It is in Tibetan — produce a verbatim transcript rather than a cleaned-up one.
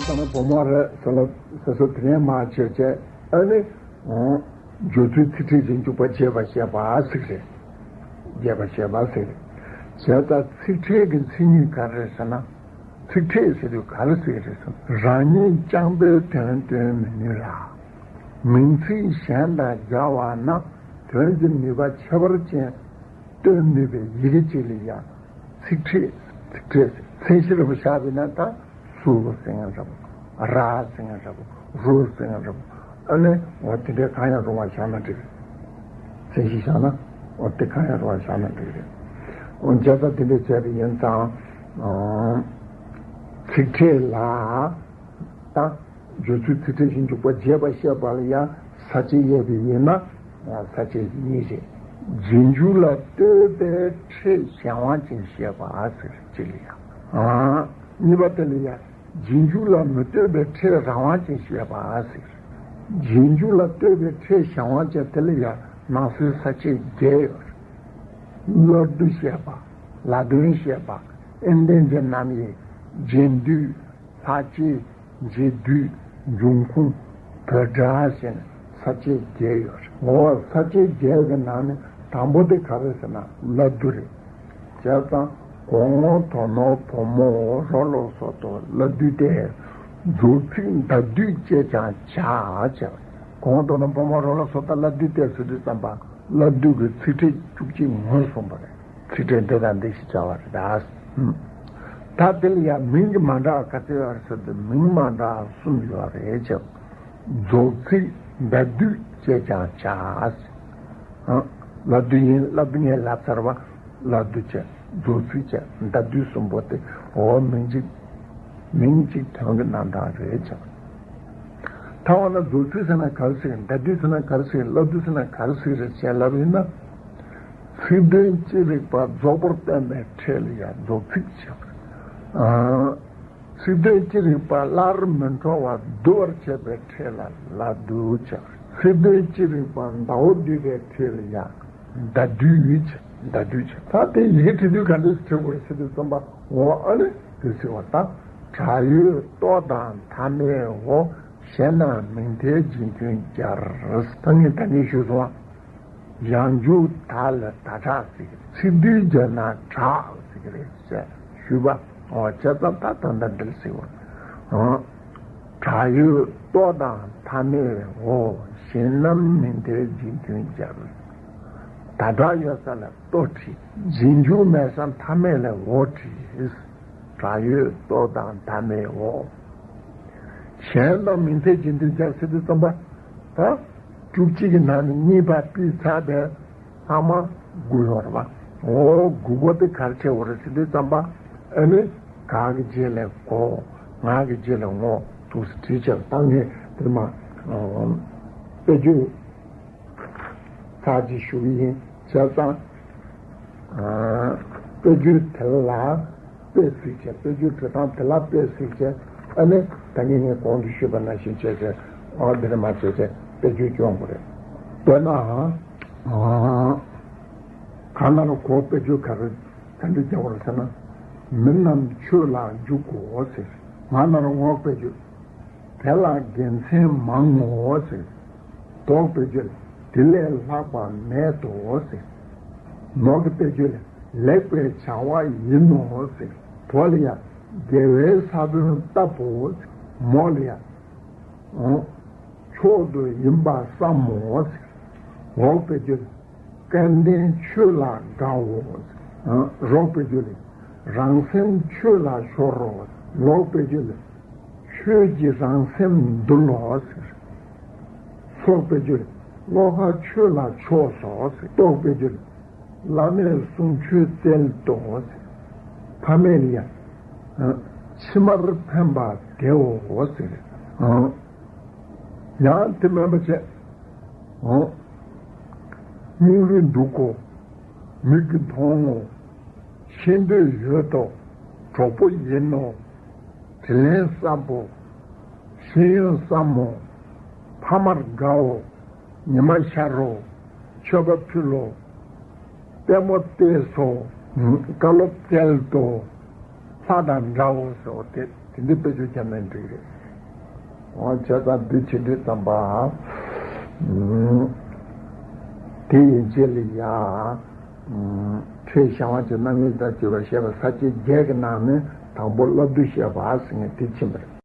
ས་ན་བུ་མོ་རེད་ཟེར་ལ་ཟེར་སོ་དེ་ནས་མ་བྱས་བྱས་ཨ་ནི། སྦྱོར་ཚུལ་ཚིག་ཕྲད་ཀྱི་འཇུག་པ་རྒྱས་པར་བཤད་པ་ཟེར་རེད། རྒྱས་པར་བཤད་པ་ཟེར་རེད། བྱས་ཙང་ཚིག་ཕྲད་ཀྱི་མཚན་ཉིད་ག་རེ་རེད་ཟེར་ན། ཚིག་ཕྲད་ཟེར་དུས་ག་རེ་ཟེར་གྱི་རེད་ཟེར་ན། རང་ཉིད་རྐྱང་པའི་དོན་སྟོན་མི་ནུས་ལ། མིང་ཚིག་གཞན་དང་སྦྱར་བ་ན་དོན་གྱི་ནུས་པ་ཁྱད་པར་ཅན་སྟོན་ནུས་པའི་ཡི་གེ་གཅིག་ལ་ཡང་ཚིག་ཕྲད། ཚིག་ཕྲད་ཟེར། མཚན་གཞི་རུ་བཞག་པས་ན་ད། སུ་ཟེར་མཁན་འདྲ་པོ། ར་ཟེར་མཁན་འདྲ་པོ། རུ་ཟེར་མཁན་འདྲ་པོ། ཨ་ནི་འོ་དེ་འདྲའི་གང་ཡང་རུང་བ་བཞག་ན་འགྲིག་རེད། མཚན་གཞི་བཞག་ན་འོ་དེ་གང་ཡང་རུང་བ་བཞག་ན་འགྲིག་རེད། འོ་བྱས་ཙང་དེ་འདྲ་བྱས་པ་ཡིན་ཙང་། ཚིག་ཕྲད་ལ་ད་སྦྱོར་ཚུལ་ཚིག་ཕྲད་ཀྱི་འཇུག་པ་རྒྱས་པར་བཤད་པ་ལ་ཡང་ས་བཅད་དབྱེ་བ་ཡིན་ན། ས་བཅད་གཉིས་རེད། རྗེས་འཇུག་ལ་ལྟོས་པའི་ཕྲད་གཞན་དབང་ཅན་བཤད་པ་ཟེར་གཅིག་ལ་ཡང་། གཉིས་པ་དེ་ལ་ཡང་། རྗེས་འཇུག་ལ་མི་ལྟོས་པའི་ཕྲད་རང་དབང་ཅན་བཤད་པ་ཟེར། རྗེས་འཇུག་ལ་ལྟོས་པའི་ཕྲད་གཞན་དབང་ཅན་དེ་ལ་ཡང་ནང་གསེས་ས་བཅད་བརྒྱད་ཡོད་རེད། སླར་བསྡུ་བཤད་པ། ལ་དོན་བཤད་པ། ཨེ་འདོན་གྱི་རྣམ་དབྱེ། རྗེས་ཟློས། ལྷག་བཅས། རྗེས་ཟློས། འབྱུང་ཁུངས། བོད་སྒྲ་ཟེར་ནས་ས་བཅད་བརྒྱད་ཡོད་རེད། འོ་ས་བཅད་བརྒྱད་ཀྱི་ནང་ནས་དང་པོ་དེ་ག་རེ་ཟེར་ན་སླར་བསྡུ་རེད། བྱས་ཙང་གོང་འོག་དོ་ནོར་བུ་མོ་རོ་ལོ་སོ་ཏོ་སླར་བསྡུ་སྟེ། རྫོགས་ཚིག་ཟླ་སྡུད་ཅེས་ཀྱང་བྱ་བྱ། གོང་འོག་དོ་ནོར་བུ་མོ་རོ་ལོ་སོ་ཏོ་སླར་བསྡུ་སྟེ་ཟེར་དུས་ཙམ་པ་སླར་བསྡུ་གི་ཚིག་ཕྲད་བཅུ་གཅིག་ངོས་བཟུང་བ་རེད། ཚིག་ཕྲད་འདི་དང་འདི་ཞེས་བྱ་བ་རེད་ད། ད་དེ་ལ་ཡང་མིང་གི་མ་འདྲ་བ་ག་ཚོད་ཡོད་རེད་ཟེར་དུས་མིང་མ་འདྲ་བ་གསུམ་ཡོད་རེད་ཅེས། རྫོགས་ཚིག་ཟླ་སྡུད་ཅེས་ཀྱང་བྱ། ལབ་དུས་ཡིན། ལབ་དུས་ངས་ལབ་ཚར་བ། ལབ་དུས་བྱས། རྫོགས་ཚིག་བྱས། ཟླ་སྡུད་གསུམ་པོ་དེ་འོ་མིང་གཅིག་མིང་གཅིག་དོན་གྱི་རྣམ་གྲངས་རེད་ཅེས། ཐ་ན་རྫོགས་ཚིག་ཟེར་ན་ག་རེ་ཟེར། ཟླ་སྡུད་ཟེར་ན་ག་རེ་ཟེར། སླར་བསྡུ་ཟེར་ན་ག་རེ་ཟེར་རེད་ཅེས་ལབ་ཡིན་ན། ཚིག་དོན་ཅི་རིགས་པ་རྫོགས་པར་སྟོན་པའི་ཕྲད་ལ་ཡང་རྫོགས་ཚིག་བྱ། ཚིག་དོན་ཅི་རིགས་པ་སླར་མི་འཕྲོ་བར་བསྡུ་བར་བྱེད་པའི་ཕྲད་ལ་སླར་བསྡུ་བྱ། ཚིག་དོན་ཅི་རིགས་པ་ཟླ་བོ་བསྡུས་པའི་ཕྲད་ལ་ཡང་ཟླ་སྡུད་བྱ། ཟླ་སྡུད་བྱ། ད་དེ་ཡི་གེ་བྲི་དུས་ག་འདྲས་བྲི་དགོས་རེད་ཟེར་དུས་ཙམ་པ་འོ་ཨ་ནི་དེ་ཟེར་བ་དང་། དྲག་ཡོད་ལྟོ་དང་མཐའ་མེད་འོ། གཞན་རྣམས་མིང་མཐའི་རྗེས་མཐུན་སྦྱར། ད་ངས་ད་ནི་ཞུས་སོང་ཨ། ཡང་འཇུག་དག་ལ་ད་དྲག་ཟེར། ཚིག་སྡུད་བརྗོད་ན་དྲག་ཟེར་གྱི་རེད་ཅེས་ཞུས་པ། འོ་བྱས་ཙང་ད་ད་ལྟ་འདིར་ཟེར་བ། དྲག་ཡོད་ལྟོ་དང་མཐའ་མེད་འོ། གཞན་རྣམས་མིང་མཐའི་རྗེས་མཐུན་སྦྱར། ད་དྲག་ཡོད་ས་ལ་ལྟོ་བྲིས། རྗེས་འཇུག་མེད་ས་མཐའ་མེད་ལ་འོ་བྲིས། དྲག་ཡོད་ལྟོ་དང་མཐའ་མེད་འོ། གཞན་རྣམས་མིང་མཐའི་རྗེས་མཐུན་སྦྱར་ཟེར་དུས་ཙམ་པ། ད་བཅུ་གཅིག་གི་ནང་ནས་གཉིས་པ་ཕུད་ཚར་བའི་ལྷག་མ་དགུ་ཡོད་རེད་པ། འོ་དགུ་པོ་དེ་ག་རེ་བྱེད་དགོས་རེད་ཟེར་དུས་ཙམ་པ། ཨ་ནི་ག་གི་རྗེས་ལ་གོ། ང་གི་རྗེས་ལ་ངོ་འདུག་སེ་བྲིས་བྱས་བཏང་ངེས་དེ་མ། དཔེ་བརྗོད། ཚར་གཅིག་ཞུ་གི་ཡིན། བྱས་ཙང་། དཔེ་བརྗོད་དེ་ལ་དཔེ་གཟིགས་བྱས། དཔེ་བརྗོད་བྲིས་སྟངས་དེ་ལ་དཔེ་གཟིགས་བྱས། ཨ་ནི་ད་ནི་ངས་གོང་དུ་ཞུས་པ་ནང་བཞིན་བྱས་བྱས། འོ་འདིར་མ་བྱས་བྱས་དཔེ་བརྗོད་སྐྱོང་དགོས་རེད། དཔེར་ན། གང་ལྟར་གོ་དཔེ་བརྗོད་ག་རེ་ག་འདྲ་རྒྱག་དགོས་རེད་ཟེར་ན། མི་རྣམས་ཆོས་ལ་འཇུག་གོ་ཟེར། ང་ན་རོ་ངོ་དཔེ་བརྗོད། དེ་ལ་དགེ་མཚན་མང་ངོ་ཟེར། ལྡོག་པའི་རྒྱུ་ལས། དེ་ལས་ལྷག་པ་མེད་དོ་ཟེར། ནོག་གི་དཔེ་བརྗོད་ལས། ལེགས་པའི་བྱ་བ་ཡིན་ནོ་ཟེར། བོ་ལ་ཡ། དགེ་བའི་ས་བོན་བཏབ་བོ་ཟེར། མོ་ལ་ཡ། འོ། མཆོག་ཏུ་ཡིན་པ་བསམ་མོ་ཟེར། འོག་པའི་རྒྱུ་ལས། སྐལ་ལྡན་ཆོས་ལ་དགའ་བོ་ཟེར། རོག་པའི་རྒྱུ་ལས། རང་སེམས་ཆོས་ལ་ཤོར་རོ། ལོག་པའི་རྒྱུ་ལས། ཆོས་ཀྱིས་རང་སེམས་འདུལ་ལོ་ཟེར། སོག་པའི་རྒྱུ་ལས། བློ་ཁ་ཆོས་ལ་ཕྱོགས་སོ་ཟེར། རྟོག་པའི་རྒྱུ་ལས། བླ་མེད་གསུང་ཆོས་བཙལ་ཏོ་ཟེར། ཕ་མེས་ལ་ཡ། ཕྱི་མར་ཕན་པ་དེའོ་ཟེར། ཡང་དེ་མིན་པ་བྱས། སྙིང་རུས་འདུག་གོ། མིག་གིས་མཐོང་ངོ་། ཤེས་འདོད་ཡོད་དོ། གྲོགས་པོ་ཡིན་ནོ། དྲིན་ལན་བསམ་པོ། ཤེས་ཡོན་བསམ་མོ། ཕ་མར་དགའ་བོ། ཉི་མ་ཤར་རོ། མཆོད་པ་ཕུལ་ལོ། ལྟད་མོ་བལྟས་སོ། བཀའ་སློབ་བཙལ་ཏོ། ལྷ་དང་འདྲ་བོ་སོ་དེ། དེ་འདྲའི་དཔེ་ཆ་ཁྱབ་ན་འགྲིག་རེད། འོ་བྱས་ཙང་འདི་བྱེད་དུས་ཙམ་པ། དེ་ཡན་ཆད་ལ་ཡ། ཆོས་བྱང་བ་གྱི་རྣམ་དབྱེ་དང་བཅས་པ་བཤད་པ་ས་བཅད་བརྒྱད་ཀྱི་ནང་ནས་དང་པོ་བསླབ་བཏུས་བཤད་པ་ཟེར་མཁན་དེ་ཕྱིན་པ་རེད།